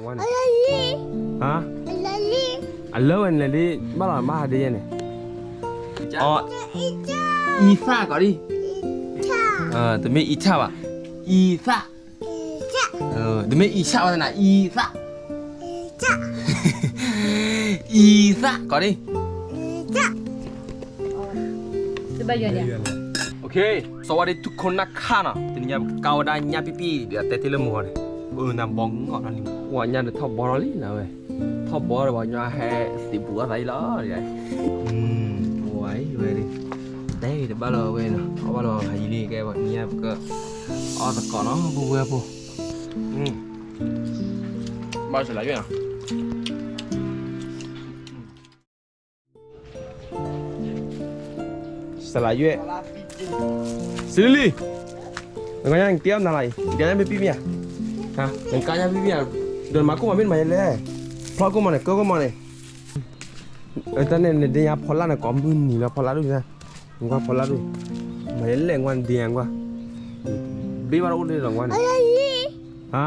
ဝဲန့ၣ်, ဟါ, အလၢဝဲန့ၣ်လၢဒ် ဘၣ်လီၤမါဟးဒ်ယဲန့ၣ်, အီ, အံသၣ်ကီးဒ်, တမ့ၢ်အံထၣ်ဘၣ်, အံသၣ်, တမ့ၢ်အံဆၣ်ဘၣ်သနာ် အံသၣ်, အံသၣ်ကီးဒ်, စီၤဝါဒ့ ထူခိၣ်နၢ်ခါနီၤ, တနံၤညါပကကါဝဲဒၣ်ညၣ်ပံၣ်ပံၣ် ဒ်အတဲတ့ၢ်လၢမုၢ်ဂီၤန့ၣ်, အၢနၤဘီငီၢ်နီၤလံ, ပှၤညၣ်ဒီးထီၣ်ဘီထီၣ်လံနၤဝဲ, ထီၣ်ဘီဒီးပှၤကညီဟဲသံးပူၤအီၣ်သးအံၤလီၤ, ပှၤအံၤဝဲဒၣ်, တဲတဘၣ်လီၤဝဲနီၤ, အီၣ်ဘၣ်လီၤဟးယံၤလံ ကဲပှၤနံၤညါပက အီၣ်သကိးနီၤ ပုၢ်ဝဲၢ်ဖိ, ဘၣ်စလၢ်ယွဲၣ်နီၤ စလၢ်ယွဲၣ်, စလံလံ, နကညါနကတ့အီၣ်နၤလီၤအံၤ နကညါပံပံမ့ၢ်ဧါ, နကညါပံပံဧါ, ဒီးနမၤကိၣ်မးမ့ၢ်နမၤယဲလဲၣ်, ဖျီကိၣ်မးန့ၣ် ကၢကိၣ်မးန့ၣ်, တၢ်န့ၣ်နဒ့ညါဖီလာ်န့ၣ် ကိးမုၢ်နံၤလီၤ ဖီလာ်ဒိၣ်ညါ, နကွၢ်ဖီလာ်ဒိၣ်, မၤယဲလဲၣ်နကွၢ်နဒ့ညါကွၢ်, ဘ့ၣ်ဘၣ်တအိၣ်လၢလီၤကွၢ်န့ၣ်, ဟါ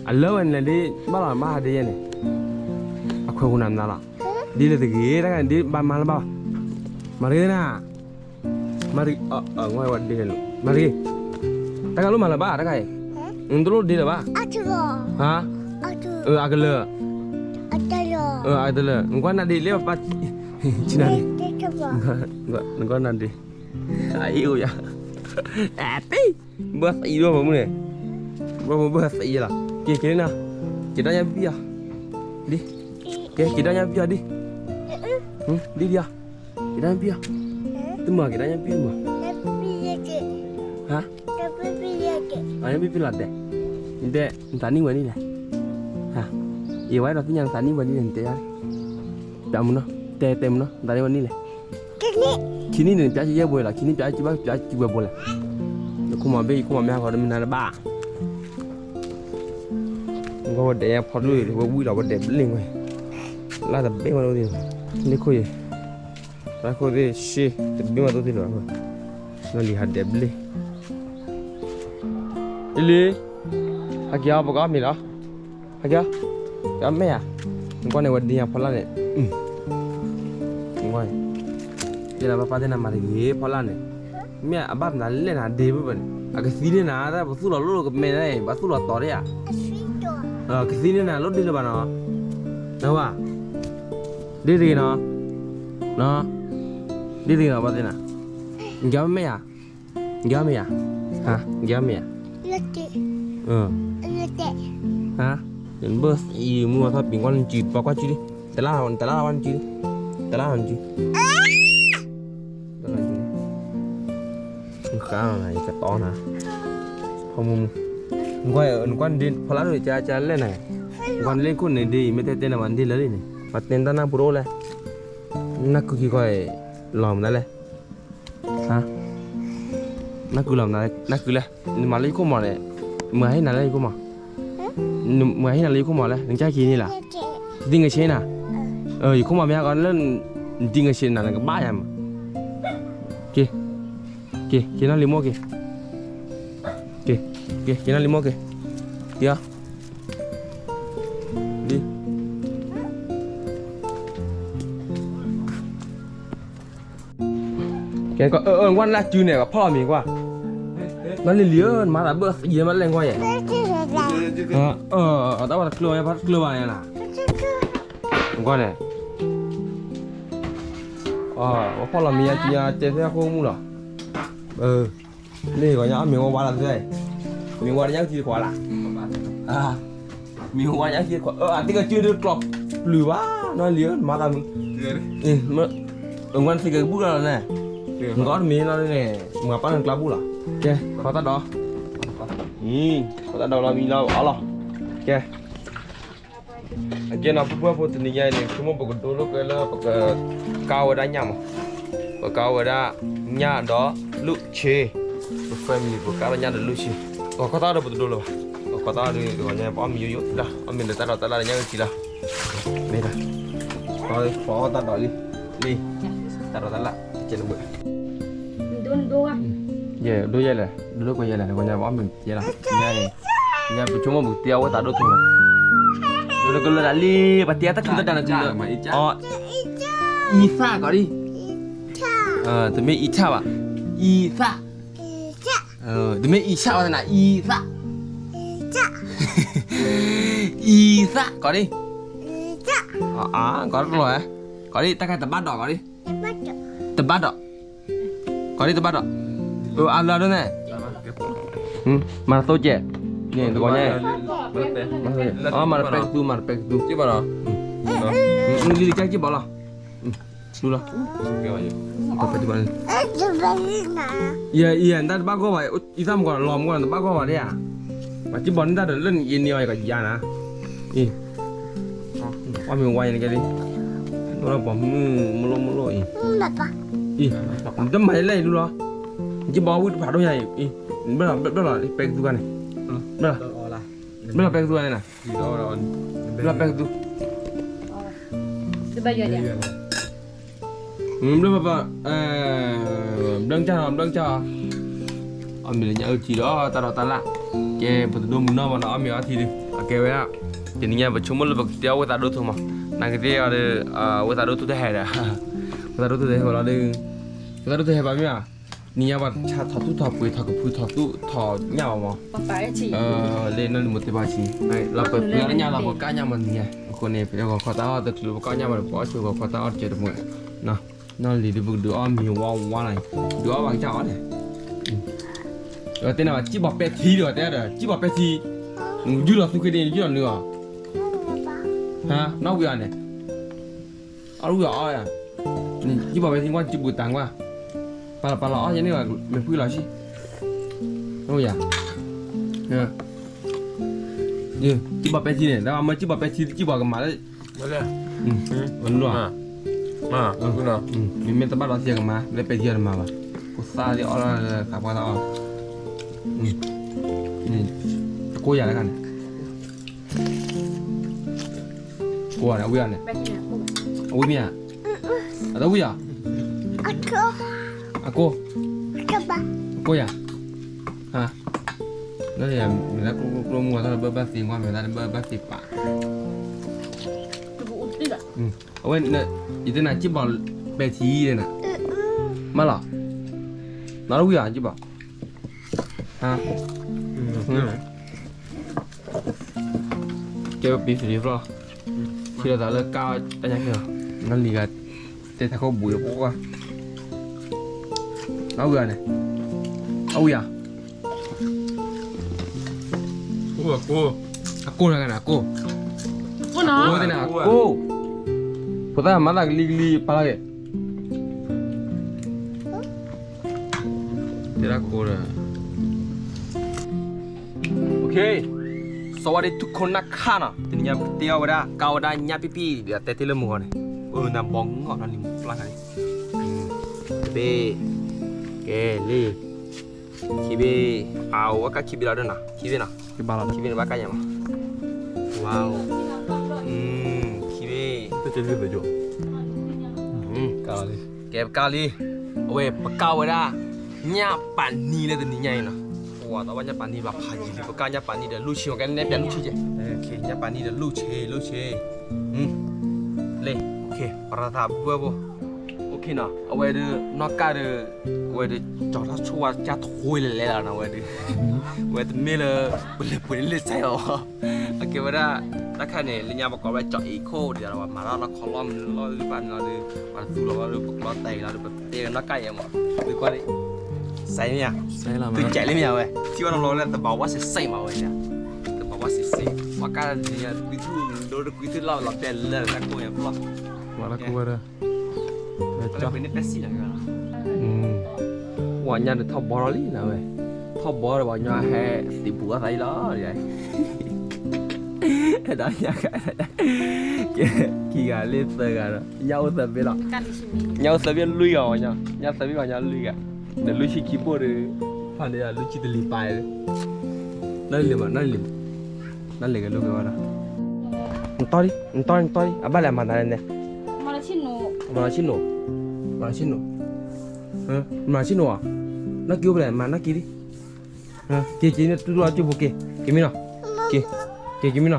အလၢဝဲန့ၣ်လၢဒ် ဘၣ်လီၤမါဟးဒ်ယဲန့ၣ်, အခွဲးဃိနၤနၤလီၤ, ဒ်လဲၣ်တဂ့ၤ တၢ်ဂၤဒ်ဘၣ်မၤလၢၤဘၣ်, မၤတဂ့ၤနၤ, မၤတဂ့ၤ, မၤတဂ့ၤ, တၢ်ဂၤလိၣ်မၤလၢၤဘၣ် တၢ်ဂၤအံၤ, နတလိၣ်ဒ့လၢၤဘၣ်, ဟါ, အကလၢာ်, အကတလၢာ်, နကွၢ်နၤဒ့လၢပၢ်, နကွၢ်နၤဒ့, အအ့ၣ်အိၣ်ယၤ, အပ့ၢ် ဘၣ်သံဒိၣ်မုၢ်န့ၣ်, ဘၣ်ဘၣ်သံလီၤ, က့ၤက့ၤနၤ, က့ၤဒၣ်ညါပံၢ်အီၤ, ဒ်, က့ၤက့ၤဒၣ်ညါပံၢ်အီၤဒ်, ဒ်ဒ်အီၤ, က့ၤဒၣ်ညါပံၢ်အီၤ, တမၤက့ၤဒၣ်ညါပံၢ်မး, ဟါ, ညါပံၢ်ပံၢ်လီၤတဲာ်, တဲ နသးနံၣ်ဝဲဒ်လဲၣ်, ဟါ, ယဝဲဒီးသ့ၣ်ညါနသးနံၣ်ဝဲဒ်လဲၣ် နတဲယၤ, ပျးမုၢ်နီၤ, တဲတဲမုၢ်နီၤ နသးနံၣ်ဝဲဒ်လဲၣ် ခံနံၣ်န့ၣ် ပျးကယဲၢ်ဘိလီၤ ခံနံၣ် ပျးကယဲၢ်ဘိလဲၣ်, ယခိၣ်မီၤဘ့ၣ် ယခိၣ်မီၤမ့ၢ်ဟးဂီၤတမ့ၢ်နၤတဘၣ်, နကွၢ်ဝဲဒဲးဖီဒိၣ်အံၤ ဝဲဝံၣ်လီၤဝဲဒဲးဘျ့ဝဲ, လၢတဘ့ၣ်မးဒ်, လ့ၣ်ခိၣ်ယဲၢ်, တၢ်ခိၣ်သ့ၣ်ရှ့ တဘ့ၣ်မးဒ်လီၤ, နီၢ်လံၤဟးဒဲးဘျ့ လံလံ, ဟဲက့ၤအီၤ ပကအီၣ်မ့ၤလီၤ, ဟဲက့ၤအီၤ, ကမ့ၢ်ဧါ, နကွၢ်န့ၣ် ဝဲဒ့ညါဖီလာ်န့ၣ်, နကွၢ်န့ၣ်, ယဲဒၣ်ဘၣ်ပၢ်သ့ၣ်နၤမၤတဂ့ၤဖီလာ်န့ၣ်, မ့ၢ်အဘၣ်မနုၤလဲၣ်နၤဒ့ဘၣ်န့ၣ် အကသံန့ၢ်နၤ တၢ်ပသူၣ်လီၤလိၣ်ကမဲန့ၣ် ဘၣ်သူၣ်လီၤတီၤဒၣ်ဧါ, ကသံန့ၢ်နၤလိၣ်ဒ့လၢၤဘၣ်နီၤ, နဝဲ, ဒ့တဂ့ၤနီၤ, ဒ့တဂ့ၤနီၤ ပၢ်သ့ၣ်နၤ, နကမ့ၢ်ဧါ နကမ့ၢ်ဧါ, နကမ့ၢ်ဧါ, နဘၣ်သံမုၢ်ဝါထီၣ်ပံၤကွၢ်နစု ပှၤကွၢ်စုလံ, တလၢ်နစု, တလၢ်နစု, နဃါနၤ ယကတီနၤ, နကွၢ်နဒ့ဖီလာ်ဒိၣ် ကကလဲၣ်နၤ, နကွၢ်နလ့ၣ်ခိၣ်န့ၣ်ဒ့ ယမ့ၢ်တဲတဲနၤ ပှၤဒ့လၢာ်လံန့ၣ် ပှၤတဲတၢ်နၢ်ပူၤတအိၣ်လဲၣ်, နၢ်ကုခံခီအံၤ လီၤမနုၤလဲၣ် နၢ်ကုလီၤမနုၤလဲၣ်, နၢ်ကုလဲၣ်, နမၤလၢယခိၣ်မီၤန့ၣ်, မၤဟ့ၣ်နၤလၢယခိၣ်မီၤ, မၤဟ့ၣ်နၤလၢယခိၣ်မီၤလဲၣ်, နကစၢ်ခံန့ၣ်လီၤ, ဒ်ငဆ့နၤ, ယခိၣ်မီၤမ့ၢ်ဟးဂီၤလၢ, ဒ်ငဆ့နၤ နကဘၣ်ယၤမး, က့ၤ, က့ၤနီၢ်လံၤမိၢ်က့ၤ, က့ၤ, က့ၤနီၢ်လံၤမိၢ်က့ၤ, က့ၤအီၤ, ဒ် ကဲ ကွၢ်လၢစုန့ၣ် ပဖီၣ်လီၤမ့ၤကွၢ်, နီၢ်လံၤလံၤဧၢ နမၤသးဘၣ်သံမးလဲၣ်ကွၢ်ယဲၢ်, တၢ်ဝဲတကျၢၤဘၣ် ဖီၣ်တကျၢၤဘၣ်န့ၣ်, ကွၢ်န့ၣ်, ပဖီၣ်လီၤမ့ၤညါစုညါ တဲဖဲအခိၣ်မုၢ်လီၤ, မ့ၢ်ဂီၤညါအီၣ်မ့ၤဝါဝါလီၤသ့, မ့ၤဝါတညါကံတခွးလၢ်, မ့ၤဝါညါကံတခွး အသ့ၣ်ကစၢၢ်တကျီၢ်ပျုၤဘၣ် နီၢ်လံၤဧၢ နမၤသးမုာ်, အဝဲသ့ၣ်ကဘူၣ်လီၤန့ၣ်, နကအီၣ်တမ့ၤလီၤန့ၣ်, မုၢ်အပၢ်န့ၣ်ကျါဘူၣ်လီၤ, ကဲ ခီတၢ်ဒီး, ခီတၢ်ဒီးလီၤမံလီၤအီၣ်လီၤ, ကဲ အကဲနီၤ ပုၢ်ဝဲၢ်ဖိ တနံၤညါအံၤန့ၣ် ဆိကမိၣ်ပကဒိလိာ်က့ၤလၢပကကါဝဲဒၣ်ညၣ်မး, ပကါဝဲဒၣ်ညၣ်ဒီးလူၢ်ဆ့, ပ family ပကါဒီးညၣ်ဒီးလူၢ်ဆ့, ဂီၤခီသၣ်ဒီးပတဒိလၢၤဘၣ်, ဂီၤခီသၣ်ဒီး ဂီၤညါပအီၣ်မ့ၤယိယိဒၣ်, အီၣ်မ့ၤလၢတၢ်ဒီးတၢ်လၢ်လၢညၣ်အုၣ်ထံလီၤ, မ့ၢ်ဒၣ်, ပှၤအီၣ်တၢ်ဒီးလံ, လံ, တၢ်ဒီးတၢ်လၢ် တကဲးနဘၣ် ယဲၢ်ဒိယဲၢ်လဲၣ်, ဒိလိာ်ကွၢ်ယဲၢ်လဲၣ်, ဂီၤညါပအီၣ်မ့ၤယဲၢ်လီၤ, ညါအံၤ, ညါပဆိကမိၣ်ပကတ့အီၣ်ဝဲသးဒိၣ်ထီၣ်လီၤ, နကလၢာ်ဒၣ်လံ, ပှၤတဲတၢ်ချူတၢ်တၢ်နကလၢာ်, အီသၣ်ကီးဒံး, တမ့ၢ်အံထၣ်ဘၣ်, အံသၣ်, တမ့ၢ်အံဆၣ်ဘၣ်သနာ်, အံသၣ်, အံသၣ်ကီးဒံး, ကီးတလီၤ, ကီးဒံး တၢ်ခါတဘၣ်ဒီးကီးဒံး, တဘၣ်ဒီး, ကီးဒံးတဘၣ်ဒီး, အလၢဒိၣ်န့ၣ်, မၤသိကဲး, န့ၣ်တကီးညါ, မၤတပဲကသူ မၤတပဲကသူ, လံလံကဲက့ၤဘၣ်လီၤ, လူလီၤ, ယဲ ယဲ နတၢ်တဘၣ်ဂီၢ်ဘၣ်, အံသၣ်မကီးလီၤမကီးနတဘၣ်ဂီၢ်ဘၣ်ဒ်ဧါ, ပှၤက့ၤဘၣ်န့ၣ်တၢ်ဒီးလၢနအံၤန့ၢ်အီၤယကယၤနၤ, အံၤ, အီၣ်မ့ၤဝါယဲန့ၣ်ကဲလံ, လီၤပှၤမုၢ်မလိၣ်မလိၣ်အံၤ, အံၤ, နတမၤယဲလဲၣ်အံၤလူလီၤ, နက့ၤဘၣ်ဝံၣ်တဖးဒိၣ်ညါအံၤ, ဘျၢလီၤ ဘျၢလီၤပဲကသူခါန့ၣ်, ဘျၢလီၤ, ဘျၢလီၤပဲကသူခါန့ၣ်နၤ, ဘျၢလီၤပဲကသူ ဘျၢပပ, ဘျၢကၢ်, ဘျၢကၢ်, အီၣ်မ့ၤလၢညၣ်အုၣ်ထံဒီးတၢ်ဒီးတၢ်လၢ်, ကဲပတဒိမုၢ်နီၢ်ဘၣ်ဒီးအီၣ်မ့ၤအီထံဒီး အကဲဝဲဒၣ်, တနံၤညါပဆိကမိၣ်လၢပကတဲအီၣ်ဝဲသးဒိၣ်ထူမး, နာ်က့သ့ၣ်အီၤဒီး, ဝဲသးဒိၣ်ထူတဟဲဒီး, ဝဲသးဒိၣ်ထူတဟဲဘၣ်လီၤဒီး, ဝဲသးဒိၣ်ထူဟဲဘၣ်မ့ၢ်ဧါ, နံၤညါပှၤဆါထီၣ်သူၣ်ထီၣ်ပှ့ၤထီၣ်ကဖုထီၣ်သူၣ်ထီၣ်ညၣ်ဘၣ်မး, လၢနီၢ်လံၤမိၢ်သ့ၣ်ပှၤဆံး, လၢပှၤပှ့ၤညၣ်လၢပကၢ်ညၣ်မးနံၤညါ, အဃိန့ၣ် ပဂီၤခီတၢ်အီၣ်တချုးပကၢ်ညၣ်ဘၣ်ဒီး ပအီၣ်ဆိဂီၤခီတၢ်အီၣ်တကဲတမံၤ, နီၢ်လံၤဒုးပကဒုးအီၣ်မ့ၤဝါဝါလီၤ, ဒုးအီၣ်ဘၣ်ကစၢ်အီၣ်န့ၣ်, တဲနၤဘၣ် ကံၣ်ဘီပဲထံဒီးတဲဒီး ကံၣ်ဘီပဲထံ, နယူၢ်လီၤသူဃ့ဒ့ နယူၢ်လီၤနုာ်အီၤ, နီၢ်ဝံၤအီၤန့ၣ်, အီၣ်ဝံၤအီၤ, ကံၣ်ဘီပဲထံကွၢ် ကံၣ်ဘူးတၢ်ကွၢ်, ပာ်လီၤပာ်လီၤအီၣ်ယဲန့ၣ် မ့ၢ်ဖုလီၤဆံ, ယ, ကံၣ်ဘီပဲထံန့ၣ် တၢ်မ့ၢ်ကံၣ်ဘီပဲထံ ကံၣ်ဘီကမၤလၢ, မ့မ့ၢ်တဘၣ်ဒီးထံကမၤ လၢပဲထံအီၤတမၤဘၣ်, ဖိသၣ်သ့ၣ်အီၣ်လီၤသးပှၢ်သးအီၣ်, အကိးယၤလၢခါန့ၣ် ကိးဂၤန့ၣ် အဝံၣ်အီၤန့ၣ်, အဝံၣ်မ့ၢ်ဧါ, အတဝံၣ်အီၤ, အကိး, အကိးယၤ, မ့ၢ်တၢ်ကျိကျိမုၢ်ဂီၤ တၢ်တဘၢဘၣ်သ့ကွၢ် မ့ၢ်တၢ်တဘၢဘၣ်သ့ပာ်, အဝဲ, ယတဲနၤ ကံၣ်ဘီပဲထံန့ၣ်နၤ, မးလီၤ, နတဝံၣ်အီၤ ကံၣ်ဘီ, ကဲပပံသရံၣ်ဖျီၣ်, ထံၣ်လိာ်သးလၢကါတၢ်ညါခဲလီၤ, နီၢ်လံၤဂၤ တဲတၢ်ခိၣ်ဘူးလၢပှၤ, အဝံၣ်အီၤန့ၣ်, အဝံၣ်အီၤ, အကိးနၤကနၤ အကိး, အကိးသ့ၣ်နၤ အကိး, ဖိသၣ်မၤသးကလံၤကလံၤ ပာ်လီၤက့ၤ တဲဒၣ်ကိးဒီး, စီၤဝါဒ့ထူခိၣ်နၢ်ခါနီၤ တနံၤညါပကတဲအီၣ်ဝဲဒၣ် ကါဝဲဒၣ်ညၣ်ပံၣ်ပံၣ် ဒီးတဲတ့ၢ်လၢမုၢ်ဂီၤန့ၣ်, အၢ နဘီငီၣ်နီၤ လံၤမူပျၢ်ခါန့ၣ်, တဘ့ၣ်, ကဲလံ, ခံဘ့ၣ်, အဝဲကါခံဘ့ၣ်လီၤဒၣ်နီၤ ခံဘ့ၣ်နီၤ, ခံဘ့ၣ်န့ၣ်ဘၣ်ကါညါမး, ဝါ, ခံဘ့ၣ်, ကဲပကါလံ, အဝဲပကါဝဲဒၣ် ညၣ်ပာ်နံၤလၢတနံၤညါအံၤနီၤ, ပှၤသးဘၣ်ညၣ်ပာ်နံၤဘၣ်ဖးယံၤလံ ပကါညၣ်ပာ်နံၤဒီးလူၢ်ဆ့ ပကါညၣ်ပာ်နံၤဒီးလူၢ်ဆ့, ညၣ်ပာ်နံၤဒီးလူၢ်ဆ့ လူၢ်ဆ့, လံ, ပရၤသးဘှဲဘိ, အဝဲဒၣ်နီၢ်ကါဒီး, အဝဲဒၣ်ကၠီၤထီၣ်ဆိဝါကၢ်ထိလဲၤလဲၤလီၤနီၤ အဝဲဒၣ်, အဝဲတမ့ၢ်လၢ, ပလဲၤပှ့ၤလၢစဲးလီၤ, အကဲဝဲဒၣ်, တၢ်ခါန့ၣ် လၢညါပကိးဝဲကၠီၤအ့ခိၣ်ဒ်ဒီး ပှၤမၤထီၣ်လီၢ်ခီလီၢ်မနုၤလီၢ်လၢဘၣ်န့ၣ်လီၤဒီး, ပှၤသူလီၤလီၤဒီး ပကျီတဲာ်လီၤဒီး ပတဲဝဲနီၢ်ကါယဲမး, သုကွၢ်လံ, စဲးမ့ၢ်ဧါ, သုကဲးလၢမ့ၢ်ဧါဝဲ, ထံၣ်ဘၣ်တလီၤလၢသဘာဝစဲးစဲးမးဝဲ, သဘာဝစဲးစဲး, ပှၤကါတနံၤညါ တကွံသူၣ်ဒိတကွံသူၣ်လီၢ်လီၤတဲာ်လၢတၢ်ကိၢ်ညါပျီ, ဝဲလၢကိၢ်ဝဲဒၣ် ပှၤညါဒီးထီၣ်ဘီထီၣ်လံနၤဝဲ, ထီၣ်ဘီဒီးပှၤကညီဟဲသံပူၤအသးအံၤလီၤ, ဒီးညါ, ကဲ, ခံဂၤလံသၢဂၤဒီး ညၣ်အိၣ်သၢဘ့ၣ်လီၤ, ညၣ်အိၣ်သၢဘ့ၣ်လွံၢ်ဂၤ, ညၣ်သၢဘ့ၣ်ပှၤကညီလွံၢ်ဂၤ, ဒီးလွံၢ်ဆံခံဘိၣ်ဒီး, ဖးန့ၢ်လွံၢ်ဆံတလံၤပာ်, နီၢ်လံၤမး နီၢ်လံၤမး, နီၢ်လံၤကလိကဝဲဒၣ် နတီၢ်ဒံး နတီၢ် နတီၢ်ဒံး အဘၣ်လဲၣ်အမၤသးလဲၣ်န့ၣ်, မၤလီၤဆံၣ်နိၣ်, မၤလီၤဆံၣ်နိၣ်, မၤလီၤဆံၣ်နိၣ်ဧါ, နီၢ်က့အိၣ်ဖဲလဲၣ် မၤနီၢ်က့ဒံး, က့ၤက့ၤန့ၣ် တူၢ်တူၢ်လီၤက့ၤဖိက့ၤ, က့ၤမံနီၤ, က့ၤ က့ၤမံနီၤ,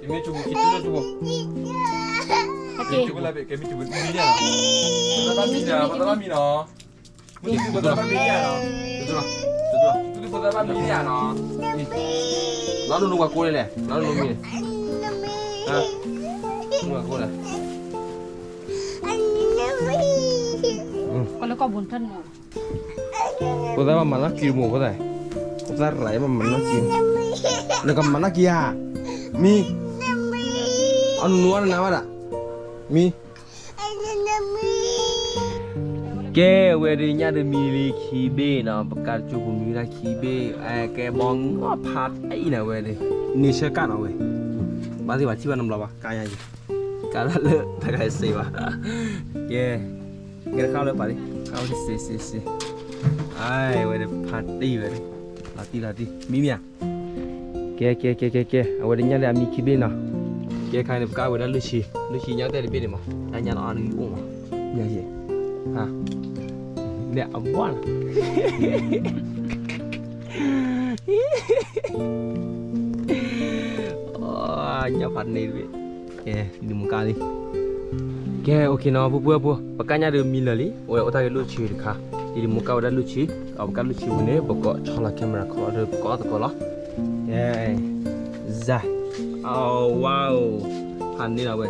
ယမ့ၢ်ကၠိပူၤ ကၠိပူၤ ကၠိပူၤလၢဘ့ၣ် ကဲမ့ၢ်ကၠိပူၤမံၤလံနီၤ, ပသးဘၣ်မံၤလံနီၤ, ပသးဘၣ်မံၤလံနီၤ, ပသးဘၣ်မံၤလံနီၤ, နီၢ်နူနူပှၤကိးန့ၣ်လဲၣ်, နီၢ်နူနူမံၤန့ၣ်, နူနူပှၤကိးလဲၣ် ကလၢကီၢ်ပူၤထၢနူ, ဖိသၣ်ဘၣ်မၤနီၢ်ကံတမိၢ်ဖိသၣ်, ဖိသၣ်ရၤဘၣ်မၤနီၢ်ကံ, နကမၤနီၢ်ကံဧါ, မံၤ, အနူအနနၤဘၣ်ဒၣ်, မံၤ ကဲ အဝဲဒၣ်ညၣ်ဒၢမံလံခံဘ့ၣ်နီၤ, ပကါတကၠိပူၤမံဝဲဒၣ်ခံဘ့ၣ်, ကဲဘီနီၢ်ဖးတံၢ်နီၤဝဲဒၣ်, န့ၢ်ဆၢကၣ်နီၤဝဲ, ဘၣ်သ့ၣ်ဘၣ်ထံၣ်ဘၣ်နီတဘျီဘၣ်, ကါညါယံၤ, ကါလၢတဂၤစ့ဘၣ်, ကဲ, ကဲတခါလၢပာ်လံ, ကါဝဲဒၣ်စ့စ့စ့, အဝဲဒၣ်ဖးတံၢ်ဝဲဒၣ်, လီၤတံၢ်လီၤတံၢ်, မံမံဧါ ကဲ ကဲ ကဲ ကဲ ကဲ အဝဲဒၣ်ညၣ်လၢအမံခံဘ့ၣ်နီၤ, ကဲခါန့ၣ် ပကါဝဲဒၣ်လွံၢ်ဆံ, လွံၢ်ဆံညၣ်တဲတဘ့ၣ်န့ၣ်မး, တၢ်ညၣ်လီၤအါဒ်အိၣ်မး, ညၣ်ယဲ, ဟါ, နဲၣ်အဘှၣ်လီၤ, ညၣ်ဖးန့ၣ်တဘ့ၣ်, ကဲ ဒ်မိၢ်ကါလံ ကဲ OK နီၤ ပှၤဖိ ပှၤဖိ, ပကါညၣ်ဒၢမံလၢာ်လံ, အိၣ်အိၣ်တၢ်ဂ့ၤလွံၢ်ဆံတခါ, ဒ်မိၢ်ကါဝဲဒၣ်လွံၢ်ဆံ, အပကါလွံၢ်ဆံဝံၤန့ၣ် ပကိးဆီလီၤ camera ခီလီၤဒီးပကိးအီၣ်သကိးလီၤ, ကဲ, စၢ်, အဝါအိၣ်, ဖးန့ၣ်လီၤဝဲ,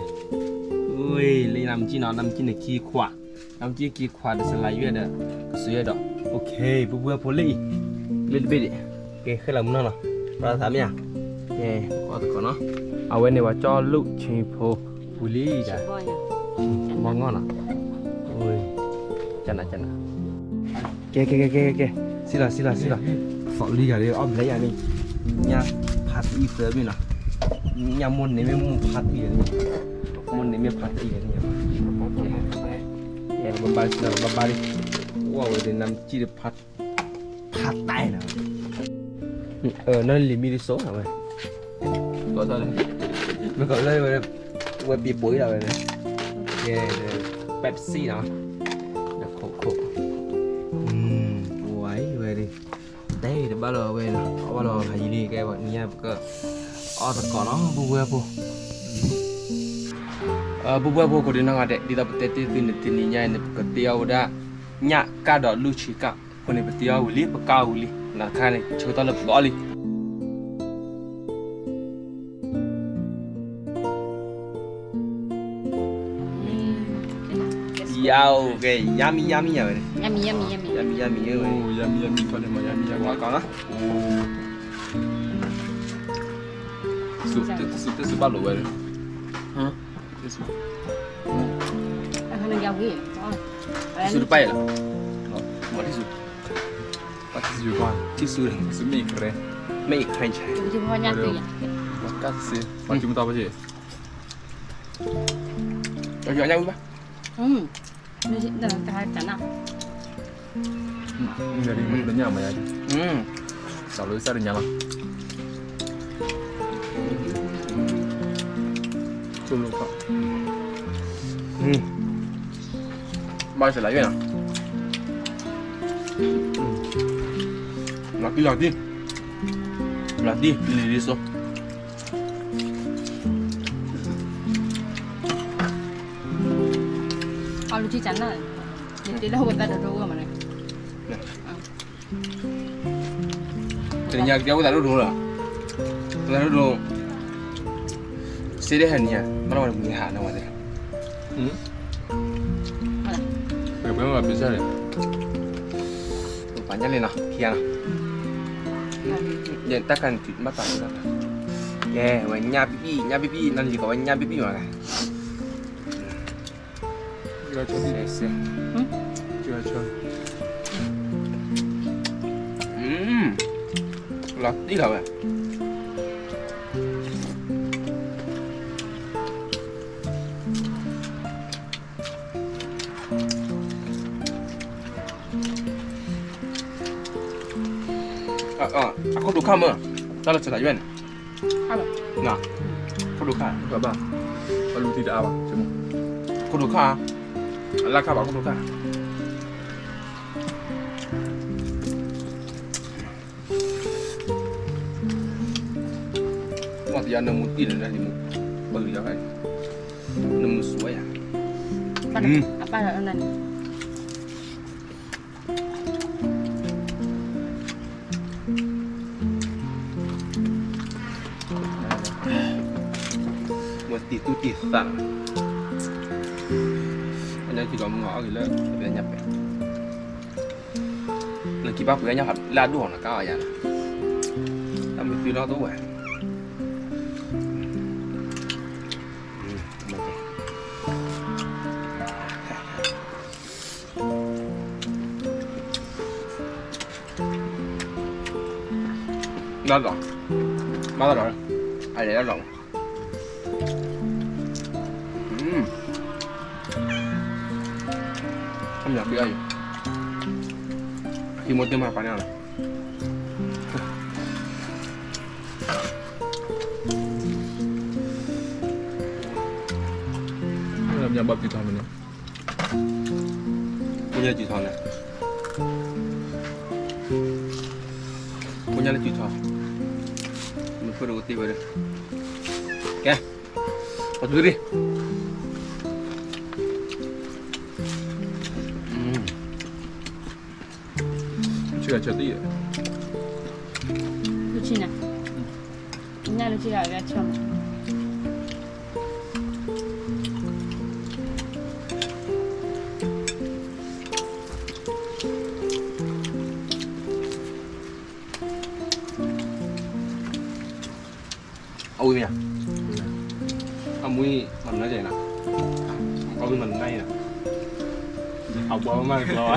ဝ့ၢ် လၢနမ့ၢ်ကံၣ်နီၤ နမ့ၢ်ကံၣ်န့ၣ်ခံခွး, နမ့ၢ်ကံၣ်ခံခွးဒီးစလၤယွဲၢ်ဒီး, ကစၢ်ယွဲၢ်ဒီး, OK ပှၤဖိ ပှၤဖိ လၢအံၤ, လၢတဘ့ၣ်ဒံး, ကဲ ဃဲလီၤမုၢ်နီၢ်နီၤ, ပှၤသးမ့ၢ်ဧါ, ကဲ, အီၣ်သကိးနီၤ, အဝဲန့ၣ်ပှၤကၠီလိၣ်ဆံဖိ, ဝံၤလံဒၣ်, ဘီငီၢ်နီၤ, ကနၣ်ကနၣ်, ကဲ ကဲ ကဲ ကဲ ကဲ စံၣ်လီၤ စံၣ်လီၤ စံၣ်လီၤ, သီၣ်လံဂၤလံ အီၣ်ဘျဲၣ်ယၤန့ၣ်, ညၣ်ဖးတံၢ်သၢဘ့ၣ်နီၤ, ညၣ်မိၢ်န့ၣ်မ့ၢ်မိၢ်ဖးတံၢ်န့ၣ်, မိၢ်န့ၣ်မ့ၢ်ဖးတံၢ်န့ၣ်, ဘၣ်ဘၣ်လံ ဘၣ်ဘၣ်လံ, ဝဲဒၣ်နမ့ၢ်ကံၣ်ဒီးဖး ဖးတံၢ်နီၤ, နီၢ်လံၤမံဒ်သိးဝဲ, မ့ၢ်ကီးလၢဝဲ, ဝဲပံၤပိၤအံၤလီၤဝဲ, ကဲ, Pepsi နီၤ, ဒီး Coke, ဝဲအံၤဝဲဒၣ်, တဲတဘၣ်လီၤဝဲနီၤ, အီၣ်ဘၣ်လီၤဖးယံၤလံ ကဲ နံၤညါပကအီၣ်သကိးနီၤ ပုၢ်ဝဲၢ်ဖိ, ပုၢ်ဝဲၢ်ဖိ ကိးဒံနီၢ်ဂၤဒဲး ဒ်သိးပတဲတ့ၢ်သုန့ၣ် တနံၤညါအံၤန့ၣ် ပကတ့အီၣ်ဝဲဒၣ် ညၣ်ကၣ်ဒီးလွံၢ်ဆံကၣ်, အဃိန့ၣ် ပတ့အီၣ်ဝံၤလံ ပကၢ်ဝံၤလံ, နခါန့ၣ် ဆၢကတီၢ်လၢပကအီၣ်လံ. Yo, okay, yummy, yummy ဝဲန့ၣ်, yummy, yummy, yummy, yummy ဝဲန့ၣ်, yummy, yummy ဖဲန့ၣ်မး yummy, yummy ဝဲကီးနီၤ, တစူၢ်ဘၣ်လိာ်ဝဲန့ၣ်, တစူၢ်, တစူၢ်တပၢ်အံၤလီၤ, မ့ၢ်တစူၢ်, တစူၢ်, တစူၢ်မ့ၢ်အံၤ, မ့ၢ်အံၤ, ကၢ်စ့, ပှၤကၠူမတၤဘၣ်က့ၤ ညၣ်မၤယါ, စးလၢစၢ်တညါလီၤ, ဘၣ်စလၤယွဲၢ်နီၤ, လီၤတံၢ်လီၤတံၢ်, လီၤတံၢ်လံၤလံၤစိ အီၣ်လူၤထံကနၣ်, ယတ့လၢဝဲသးဒိၣ်ဒိၣ်ဝဲမးန့ၣ်, တနံၤညါကတဲဝဲသးဒိၣ်ဒိၣ်လီၤ, သးဒိၣ်ဒိၣ်, စ့ဒဲဟဲနံၤဧါ, မ့ၢ်လၢဝဲတမံၤဟးနီၤဝဲသ့ၣ်, ပှဲၤပှဲၤမ့ၢ်ဘၣ်ပ့ၤစၢ်လဲၣ်, ပှၤညါလံနီၤ ခံဂၤနီၤ, ယတၢ်ခါန့ၣ်တုၤမ့ၢ်တၢ်န့ၣ်, ကဲ ဝဲညါပံပံၣ် ညါပံပံၣ် နီၢ်လံၤကီးဝဲညါပံပံၣ်မး, လီၤတံၢ်လီၤဝဲ အခိၣ်ဒိၣ်ခါမၢ်, တၢ်လၢဆဲးသးယွဲၢ်န့ၣ်, ခိၣ်ဒိၣ်ခါ, ဘၣ်, အလူတံၢ်တအါဘၣ်, ခိၣ်ဒိၣ်ခါ, အလၢခါဘၣ်ခိၣ်ဒိၣ်ခါ မ့ၢ်တယါနၢမူတံၢ်န့ၣ် နမူ, ပၢ်ကယီၤဖဲန့ၣ်, နမူစူၤဝဲယၤ, အပၢ်လၢအနၢ်န့ၣ်, မ့ၢ်တံၢ်သူတံၢ်သး, အညါက့ၤကီးမုၢ်အီၣ်က့ၤလၢပညါပဲ နက့ၤဘၣ်ပှ့ၤအညါလၢအဒိၣ်အီၤနကါအီၤယၤန့ၣ်, တၢ်မုာ်သံနီၣ်တအိၣ်ဝဲ, လၢလီၤ, ဘၣ်လီၤ, အလဲၤလၢလီၤ, အမ့ၢ်ပှ့ၤအီၤယၤ, ဟံးမိၢ်တ့ၢ်မးပာ်န့ၢ်လီၤ, မ့ၢ်ဘၣ်ပျံၤထီၣ်မးန့ၣ်, မ့ၢ်ညါပျံၤထီၣ်န့ၣ်, မ့ၢ်ညါလၢပျံၤထီၣ်, မ့ၢ်ဖိတအိၣ်တ့ၢ်ဝဲဒီး, ကဲ, ပှၤသူတရံး, ဆၢဂၤဆၢတံၢ်, လူၤဆံန့ၣ်, ညၣ်လူၤဆံဂၤအဂဲၤဆၢမး, အဝံၤမ့ၢ်ဧါ, အမူမၤနၢၤကဲနၤ, အဝံၤမၤနၢၤအံၤနၤ,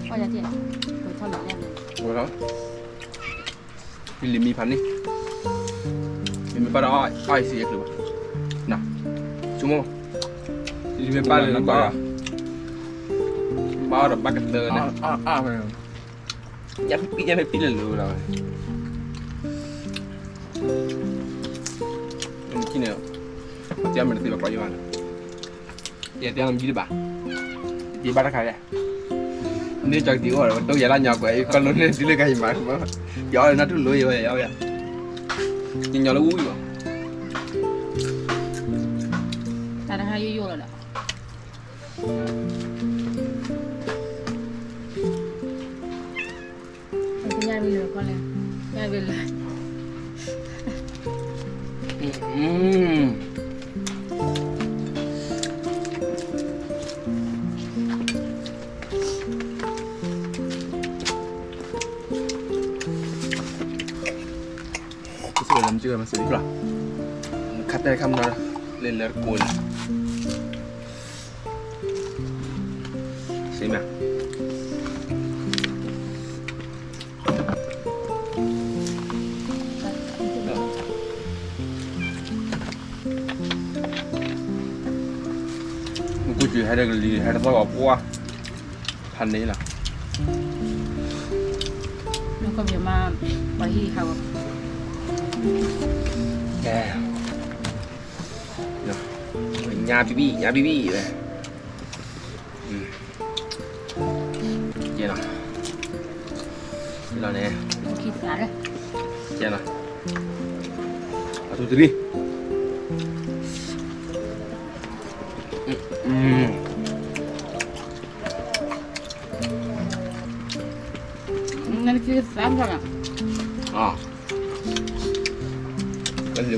အဘှီမးတကျီဘၣ်, လံၤလံၤ, အီၣ်ယၤတ့ၢ်, ဝဲလီၤ, လံၤမံဖးန့ၣ်, လံၤမံပၢ်ဒီးအီၣ်အံၤစံးယဲၢ်ချုးဘၣ်, န, ဆိကမိၣ်, လံၤမံပၢ်လၢဘၣ်, ဘၣ်အီၣ်ဒီးဘၣ်ကတၢၢ်န့ၣ်, ညၣ်ဖံးပံၣ်ညၣ်ဖံးပံၣ်လၢလၢလီၤဝဲ, န့ၣ်, ပတဲမ့ၢ်တသ့ဘၣ်ကျီယံၤဘၣ်န့ၣ်, ယတဲနမံတဘၣ်, ယဘၣ်တခါလဲၣ်, န့ၣ်ကၠီကတံၤအိၣ်ဒီး ပတိၢ်ယၤလၢညါကွဲး ယကီၢ်လိန့ၣ်ဒ်လၢကဟံးမး, ယအီၣ်လၢနၢ်ထူၣ်လိယဝဲယအီၣ်ယၤ, ယညီလၢဝူဝံၤဘၣ်, တၢ်တခါယိယိလီၤဒီး ညၣ်ဝံၤလၢခီလဲၣ်, ညၣ်ဝံၤလၢ, ကစၢ်လၢမ့ၢ်ကမၤစၢၤလီၤ, ခါတဲခါမနီၤ, လဲၤလၢတကိးန့ၣ်, စ့မ့ၢ် မ့ၢ်ကူစံးဟဲဒီးကလံၤ ဟဲတသီၣ်ဂီၤပှၢ်, ဖးန့ၣ်လီၤ, နကီၢ်ပယီၤမး, ပှၤဟံၣ်ဟးဂီၤ, ညါဘံဘံၣ် ညါဘံဘံၣ်ဝဲ, ကဲနီၤ, ကဲနီၤန့ၣ်, ကဲနီၤ, အထူတရံး, အါ, အါ, လၢန့ၣ်ဘၣ်လီၤ.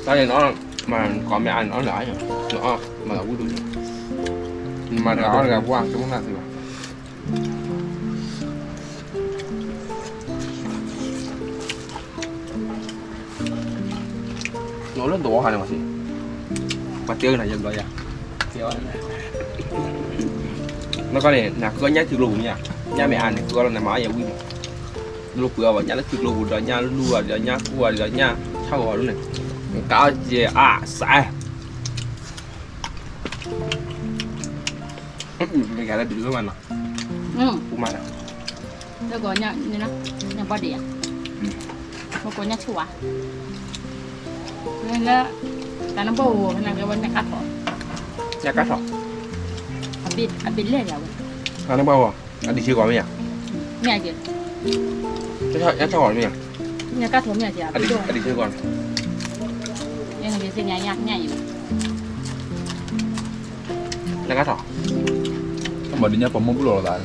တၢ်န့ၣ်နီၤ, မၤကိးမ့ၢ်အါန့ၣ်အီၣ်လၢအါ, နအီၣ်မၤသးဝံၣ်ဒိၣ်န့ၣ်, နမၤတဂၤအီၣ်တဂၤပှၢ် တမ့ၢ်နသ့ဘၣ်. နအိၣ်လၢသဝီခါန့ၣ်မးစ့ၢ်, ပှၤတဲနၤယဲဘျီယၤ, နကီၢ်န့ၣ် နဃုအီၣ်ညၣ်ထံကျိပူၤမ့ၢ်ဧါ, ညၣ်မ့ၢ်အါန့ၣ် ဃုအီၣ်လီၤ နမၤအီၣ်ယဲဝံၣ်မး, လိာ်ကွံာ်အီၣ်ဘၣ် ညၣ်လၢထံကျိပူၤဒီးညၣ်လူၢ်အီၤဒီးညၣ်ကိၢ်အီၤဒီး ညၣ်ဆၣ်ဂီၤဒ်န့ၣ်, နကအီၣ်ကဲအါစဲး မ့ၢ်ကလၢဒုးမးနီၤ, ပူမးနီၤ, လၢကီးညၣ်ဘီဒံးဧါ, မ့ၢ်ကိးညၣ်ဆိၣ်ဝါ, လၢ တၢ်နဘီၣ်ဝဲ ကဲဝဲညၣ်ကါထီၣ်, ညၣ်ကါထီၣ်, အဘ့ၣ်လဲၣ်ယၤဝဲ, တၢ်နဘီၣ်ဝဲ အဒံးဆ့ကီးမ့ၢ်ဧါ, မ့ၢ်ဧါက့ၤ, ညၣ်ကါထီၣ်မ့ၢ်ဧါ, အဒံးဆ့ကီးန့ၣ်, ညၣ်ကါထီၣ်, ဘၣ်ဒ်ညၣ်ပှၤမိၢ်ပှၢ်လီၤသး,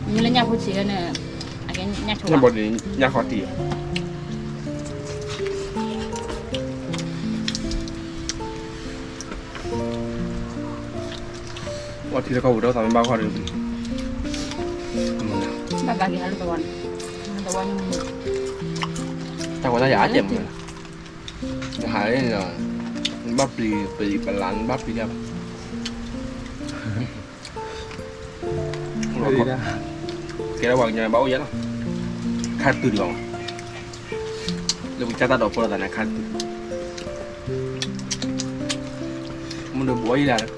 မ့ၢ်လၢညၣ်ဖိဆံးန့ၣ်, ညၣ်ဘီဒံး ညၣ်ခီတံၢ်ဧါ ဝဲထံလၢကီၢ်ပူၤဒီးသးမ့ၢ်ဘၣ်ခီဒီး, ဘၣ်ဘၣ်က့ၤဟးလၢသဝီန့ၣ်, သဝီန့ၣ်, တၢ်ဝဲဒၣ်ယၤအါကဲမး, နဟးလၢန့ၣ်ဒီး, နဘၣ်ပျံၤပလံၤပလး နဘၣ်ပျံၤဒၣ်ဘၣ် ကဲထီၣ်ပှၤကညီဘၣ်အိၣ်ယဲလီၤ, ခါတုၤဒံးဘၣ်မး, လၢပကစၢ်တၢ်ဒိးဖိလိာ်သးန့ၣ် ခါတုၤ, မုၢ်ဒိၣ်ဘှီယံၤဒၣ်,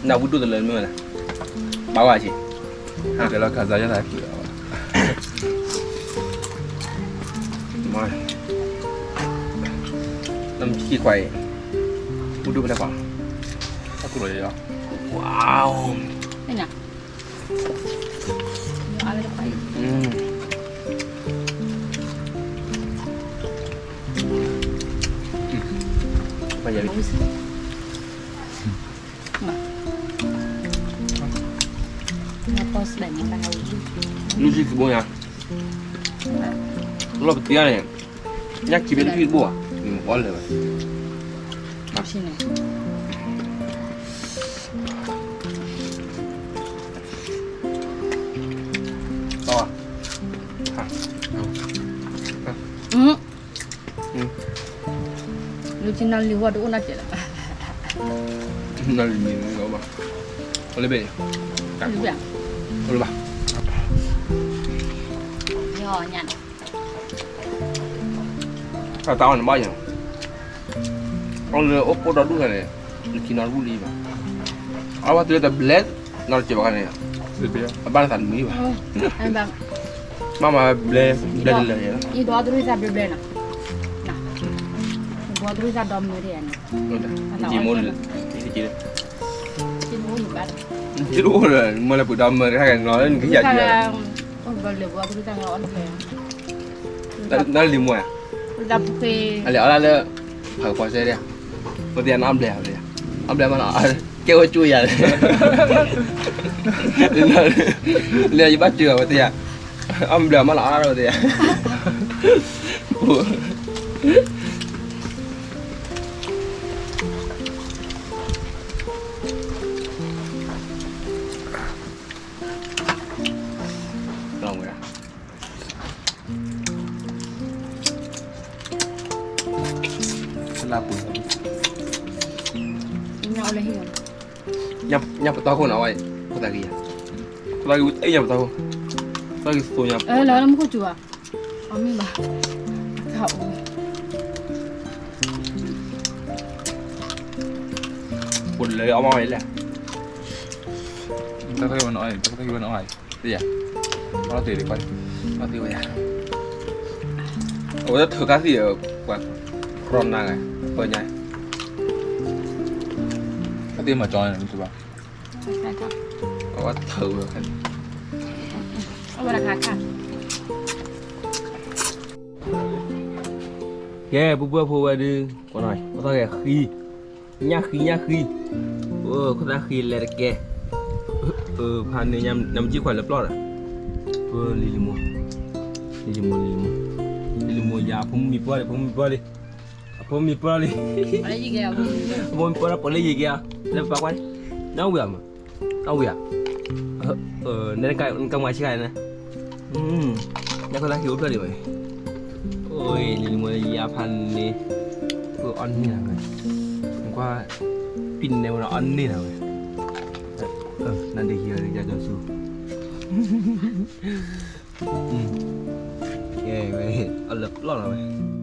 နဝံၣ်ဒိၣ်တလၢမ့ၢ်ဝဲလဲၣ်, ဘၣ်ဝဲက့ၤ, တဲလီၤခါစၢ်ယဲၢ်သးဖုး, နမ့ၢ်က့ၤကွၢ်အံၤ, ဝံၣ်ဒိၣ်ဖဲလဲၣ်ကွၢ်, တၢ်ကူၣ်လီၤယဲၢ်, ဝါ, လူစံးကဘိညါ, လီၢ်ပတံၤန့ၣ်, ညၣ်ခံဘ့ၣ်တထံၣ်တဘိဧါ, အီၣ်လၢာ်ဝဲ, လူကနၣ်လံဝဲတအိၣ်နီတစဲးလီၤ, နလံမံၤလီၤဘၣ်, အိၣ်လၢဘ့ၣ်, အိၣ်လၢဘၣ်, တၢ်အီၣ်န့ၣ်ဘၣ်ယၤ, အီၣ်လၢအိၣ်ပိၢ်ဒီဒူၣ်န့ၣ်, နခံနီတဘူၣ်လံဘၣ်, အဝဲတုၤလၢတဘျဲ, နီတစဲးဘၣ်န့ၣ်, အဘၣ်နသးတမံၤဘၣ်, မ့ၢ်မၤဘျဲ, ဘျဲတလၢာ်န့ၣ်, အံၤဒိးအီၣ်တရံၣ်သၣ်ဘျဲဘျဲနီၤ, ဒိးအီၣ်တရံၣ်သၣ်ဒီမုၢ်ဒံးန့ၣ်, ယမ့ၢ်, ယမ့ၢ်, ယအိၣ်လၢပှၤဒီမုၢ်တခါက့ၤနီၤ နကယၤ, နီၢ်လံၤမွဲ, အလဲၤအီၣ်လၢ, ဖးကပီၤစဲဒၣ်, ပသ့ၣ်ညါနီၢ်အီၣ်ဘျဲၣ်, အီၣ်ဘျဲၣ်မးနီၤ, ကဲဝဲကၠိယၤ, လဲၤယဘၣ်စၢၤပသ့ၣ်ညါ, အီၣ်ဘျဲၣ်မးနီၤအီၣ်ပသ့ၣ်ညါ, လၢပူၤ, ညၣ်ပတီၢ်ခိၣ်န့ၣ်, ဖိသၣ်ဂ့ၤ, ဖိသၣ်ဂ့ၤဝဲတအဲၣ်ညၣ်ပတီၢ်ခိၣ်, ဖိသၣ်ဂ့ၤသိညါ, လၢမူခိၣ်စူၤဧါ, အီၣ်မ့ၢ်ဘၣ်, အခါအိၣ်, အိၣ်လၢအီၣ်မ့ၢ်ဝဲလဲၣ်, တၢ်ဝဲနအီၣ်, တၢ်ဝဲနအီၣ်, သ့ၣ်ယၤ, အီၣ်သ့ၣ်ဒံးကွၢ်, အီၣ်သ့ၣ်ဝဲယၤ, အဝဲဒၣ်ထုးကါသံၣ်ဒီး, ပှၤ, ရီနၤဂၤ, ပၢညါ, အသ့ၣ်မၤကၠီန့ၣ်, အဝဲထုးဝဲ, အဝဲတခါခါ အ ကဲ ပုၢ်ပုၢ်ဖိဝဲဒုး ကိးနီၤ ပသီၣ်ဂဲၤဃံ, ညၣ်ဃံ ညၣ်ဃံ, အိၣ်ခိၣ်သၣ်ဃံလဲၤတကဲ, ဖးန့ၣ် နမ့ၢ်ကံၣ်ခွဲးလၢပျီၢ်ဒီး, လံၤလံၤမိၢ်, လံၤလံၤမိၢ်, လံၤလံၤမိၢ်, လံၤလံၤမိၢ်ယၤ အဖိမုၣ်မံၤပှၢ်လံ အဖိမုၣ်မံၤပှၢ်လံ, အဖိမုၣ်မံၤပှၢ်လံ, အဖိမုၣ်မံၤပှၢ်လၢပှၤလၢယံၤက့ၤဧါ, လၢပပာ်ကွၢ်, နဝံၤဧါမး, နဝံၤဧါ, နကမၤဆံးခါန့ၣ်, ညၣ်ခိၣ်သၣ်ဃံအိၣ်ဖျၢၣ်ဒံးဘၣ်, အိၣ်လံၤလံၤမိၢ်ယၤဖးန့ၣ်, အီၣ်န့ၢ်နၤဝဲ, ကွၢ်, ဖံန့ၣ်ဝဲဒီးအီၣ်န့ၢ်နၤဝဲ, နဒုးဟံးအီၤယၤကၠီဆူ ကဲဝဲ, အလၢပျီၢ်လီၤဝဲ